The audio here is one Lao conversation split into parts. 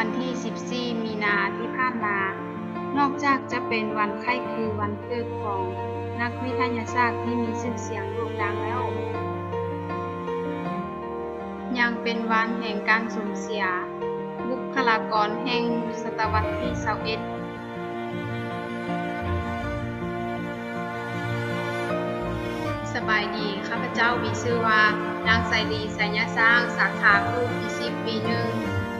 ວັນທີສິບສີ່ ມີນາທີ່ຜ່ານມາ, ນອກຈາກຈະເປັນວັນຄ້າຍຄືວັນເກີດຂອງນັກວິທະຍາສາດທີ່ມີຊື່ສຽງໂດ່ງດັງແລ້ວ, ຍັງເປັນວັນແຫ່ງການສູນເສຍບຸກຄະລາກອນແຫ່ງສະຕະວັດທີຊາວເອັດ. ສະບາຍດີ, ຂ້າພະເຈົ້າມີຊື່ວ່າ ນາງ ໄຊລີ ໄຊຍະສ້າງ, ສາຂາຄູທີສິບ ປີໜຶ່ງ.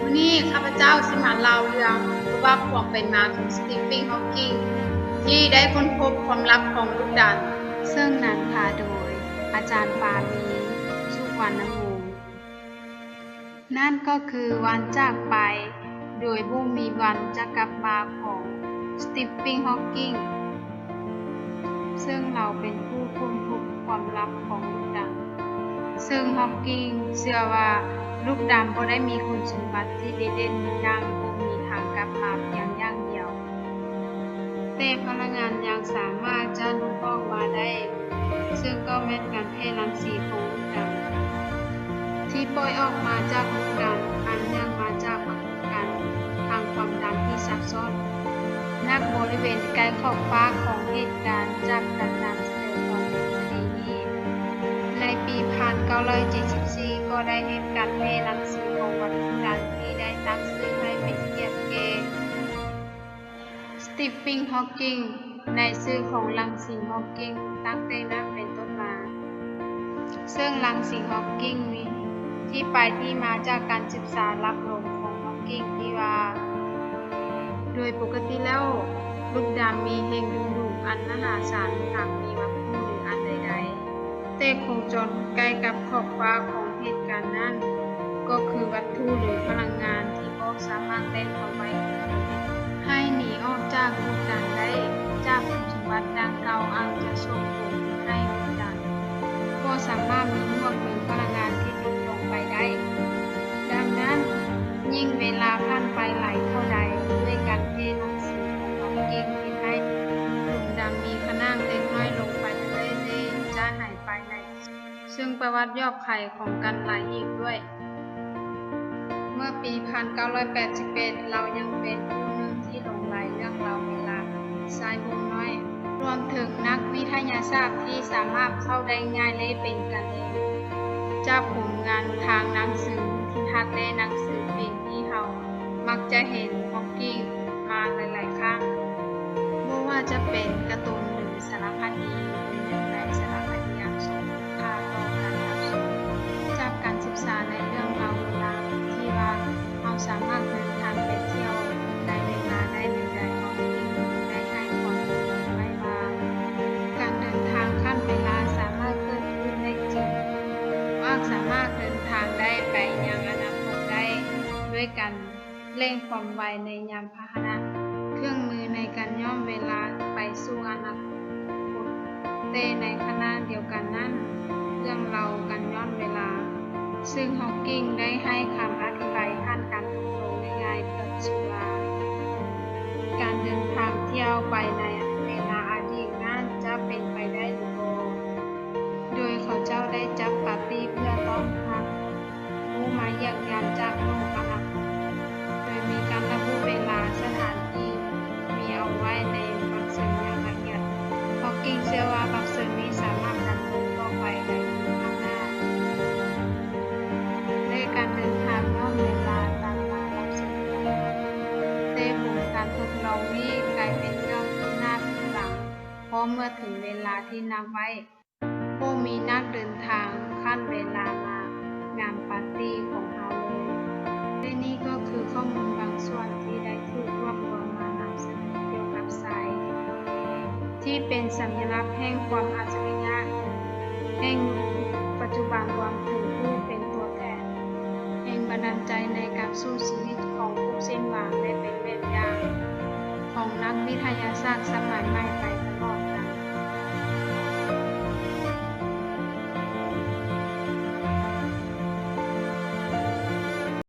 ມື້ນີ້ຂ້າພະເຈົ້າຊິມາເລົ່າເລື່ອງປະຫວັດຄວາມເປັນມາຂອງ Stephen Hawking ທີ່ໄດ້ຄົ້ນພົບຄວາມລັບຂອງລູກດັນ, ເຊິ່ງນຳພາໂດຍອາຈານປາມີ ສຸວັນນະວົງ. ນັ້ນກໍຄືວັນຈາກໄປໂດຍບໍ່ມີວັນຈະກັບມາຂອງ Stephen Hawking ເຊິ່ງລາວເປັນຜູ້ຄົ້ນພົບຄວາມລັບຂອງລູກດັນ, ເຊິ່ງ Hawking ເຊື່ອວ່າລູກດັນບໍ່ໄດ້ມີຄຸນສົມບັດທີ່ດີເດັ່ນຢ່າງບໍ່ມີທາງກັບມາພຽງຢ່າງດຽວ, ແຕ່ພະລັງງານຍັງສາມາດຈະຫຼຸດອອກມາໄດ້, ເຊິ່ງກໍແມ່ນການແຜ່ລັງສີຂອງລູກດັນ ທີ່ປ່ອຍອອກມາຈາກລູກດັນ ອັນເນື່ອງມາຈາກປາກົດການທາງຄວາມດັນທີ່ຊັບຊ້ອນ. ນັກບໍລິເວນໃກ້ຂອບຟ້າຂອງເຫດການຈັບກັນນຳສະເໜີຄວາມເປັນຊະນີນີ້ ໃນປີພັນເກົ້າຮ້ອຍເຈັດສິບສີ່ ກໍໄດ້ເຮັດການແຜ່ລັງສີຂອງວັດຖຸດັນທີ່ໄດ້ຕັ້ງຊື່ໃຫ້ເປັນກຽດແກ່ Stephen Hawking ໃນຊື່ຂອງລັງສີ Hawking ຕັ້ງແຕ່ນັ້ນເປັນຕົ້ນມາ, ເຊິ່ງລັງສີ Hawking ມີທີ່ໄປທີ່ມາຈາກການສຶກສາລັບລົມຂອງ Hawking ທີ່ວ່າ ໂດຍປົກກະຕິແລ້ວ ລູກດຳມີແຮງດຶງດູດອັນມະຫາສານຫາກມີວັດຖຸ ຫຼື ອັນໃດໆ ແຕ່ໂຄຈອນໃກ້ກັບຂອບຟ້າຂອງເຫດການນັ້ນ ກໍຄືວັດຖຸ ຫຼື ພະລັງງານທີ່ບໍ່ສາມາດແລ່ນຄວາມໄວຂອງໂຄເມດໃຫ້ໜີອອກຈາກລູກດຳໄດ້. ຈາກຄຸນສົມບັດດັ່ງກ່າວ ອາດຈະສົ່ງຜົນໃຫ້ລູກດຳບໍ່ສາມາດມີໝວກ ຫຼື ພະລັງງານທີ່ຫຼຸດລົງໄປໄດ້. ດັ່ງນັ້ນ, ຍິ່ງເວລາຜ່ານໄປຫຼາຍເທົ່າໃດ, ດ້ວຍການແຜ່ລັງສີຂອງ Hawking ເຮັດໃຫ້ຫຼຸມດຳມີຂະໜາດເລັກນ້ອຍລົງໄປເລື້ອຍໆ ແລະ ຈະຫາຍໄປໃນທີ່ສຸດ, ເຊິ່ງປະຫວັດຍອກໄຂຂອງການຫຼາຍອີກດ້ວຍ. ເມື່ອປີພັນເກົ້າຮ້ອຍແປດສິບເອັດ ລາວຍັງເປັນຜູ້ໜຶ່ງທີ່ຫຼົງໄຫຼເລື່ອງລາວເວລາ ຊາຍໂຮມນ້ອຍ, ລວມເຖິງນັກວິທະຍາສາດທີ່ສາມາດເຂົ້າໄດ້ງ່າຍ ແລະ ເປັນກັນເອງ. ຈາກຜົນງານທາງໜັງສືວິທະຍາສາດ ແລະ ໜັງສືພິມທີ່ເຮົາມັກຈະເຫັນ Hawking ມາຫຼາຍໆຄັ້ງ, ບໍ່ວ່າຈະເປັນກາຕູນ ຫຼື ສາລະຄະດີ, ໂດຍໜຶ່ງໃນສາລະຄະດີອັນຊົງຄຸນຄ່າຕໍ່ການຮັບຊົມ. ຈາກການສຶກສາໃນເລື່ອງລາວເວລາທີ່ວ່າ ເຮົາສາມາດເດີນທາງໄປທ່ຽວໃນເວລາໄດ້ແນວໃດ, Hawking ໄດ້ໃຫ້ຄວາມຮູ້ໄວ້ວ່າ ການເດີນທາງຂ້າມເວລາສາມາດເກີດຂຶ້ນໄດ້ຈິງ, ອາດສາມາດເດີນທາງໄດ້ໄປຍັງອະນາຄົດໄດ້ ດ້ວຍການເລັ່ງຄວາມໄວໃນຍານພາຫະນະ, ເຄື່ອງມືໃນການຍ້ອນເວລາໄປສູ່ອະນາຄົດ. ແຕ່ໃນຂະນະດຽວກັນນັ້ນ, ເລື່ອງລາວການຍ້ອນເວລາ ເຊິ່ງ Hawking ໄດ້ໃຫ້ຄຳອະທິບາຍຜ່ານການທົດລອງງ່າຍໆ ເພື່ອພິສູດວ່າ ການເດີນທາງທ່ຽວໄປໃນເວລາອະດີດນັ້ນຈະເປັນໄປໄດ້ຫຼືບໍ່, ໂດຍເຂົາເຈົ້າໄດ້ຈັດປາຕີ້ເພື່ອຕ້ອນຮັບ ຜູ້ມາຢ້ຽມຢາມຈາກໂລກອະນາຄົດ, ໂດຍມີການລະບຸເວລາ, ສະຖານທີ່, ມີເອົາໄວ້ໃນບັດເຊີນຢ່າງລະອຽດ. Hawking ເຊື່ອວ່າບັດເຊີນນີ້ສາມາດດຳລົງຕໍ່ໄປໄດ້ຢູ່ຂ້າງໜ້າ, ແລະ ການເດີນທາງຍ້ອນເວລາຕາມມາບັດເຊີນຕໍ່ໄປ. ແຕ່ຜົນການທົດລອງນີ້ກາຍເປັນເລື່ອງຄືນໜ້າຄືນຫຼັງ, ເພາະເມື່ອເຖິງເວລາທີ່ນັດໄວ້, ບໍ່ມີນັກເດີນທາງຂັ້ນເວລາມາງານປາຕີ້ຂອງເຮົາເລີຍ. ແລະ ນີ້ກໍຄືຂໍ້ມູນບາງສ່ວນທີ່ໄດ້ຖືກລວບລວມມານຳສະເໜີກ່ຽວກັບຊາຍທີ່ເປັນສັນຍະລັກແຫ່ງຄວາມອັດສະລິຍະແຫ່ງຍຸກປັດຈຸບັນ, ລວມເຖິງຜູ້ເປັນຕົວແທນແຮງບັນດານໃຈໃນການສູ້ຊີວິດຂອງຜູ້ສິ້ນຫວັງ ແລະ ເປັນແບບຢ່າງຂອງນັກວິທະຍາສາດສະໄໝໃໝ່ໄປ.